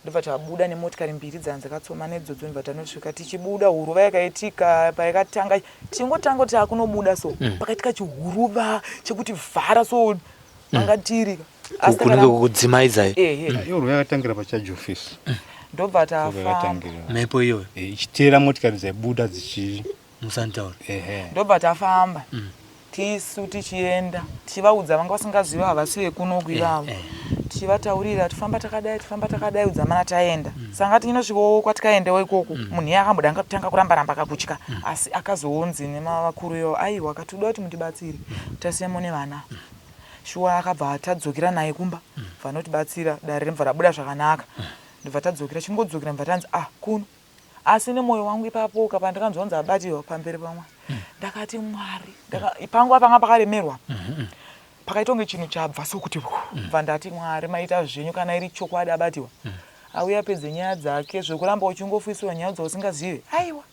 Ndobva tabuda nemotikari mbiri dzanga dzakatsoma nedzodzo, ndobva tanosvika. Tichibuda, huruva yakaitika payakatanga, tichingotanga kuti takunobuda so, pakaitika chihuruva chekuti vhara so manga tiri. Asi kunenge kukudzimaidza. Ehe. Iyo huruva yakatangira pacharge office. Ndobva tafamba. Yakatangira. Mhepo iyoyo. Ichiteera motikari dzaibuda dzichi Musantaura. Ehe. Ndobva tafamba tisu tichienda, tichivaudza vanga vasingazivi, havasi vekunoku ivavo, tichivataurira, tifamba takadai, tifamba takadai, udzamana taenda. Sanga tinosvikawo kwatikaendawo ikoko, munhu iye akamboda tanga kuramba ramba kakutya, asi akazoonzi nemavakuru ivo, aiwa, akatoda kuti mutibatsire, tasiyamo nevana. Shuwa akabva tadzokera naye kumba, vanotibatsira, dare rimubva rabuda zvakanaka. Ndobva tadzokera, chingodzokera mubva tanzi, ah, kuno. Asi nemwoyo wangu ipapo kapandakanzwa kunzi abatirwa pamberi paMwari, ndakati Mwari, panguva panga pakaremerwa, pakaita kunge chinhu chabva sokuti bva. Ndati, Mwari, maita zvenyu kana iri chokwadi abatirwa, auya apedze nyaya dzake. Zvekuramba uchingofuisirwa nyaya dzausingazive, aiwa.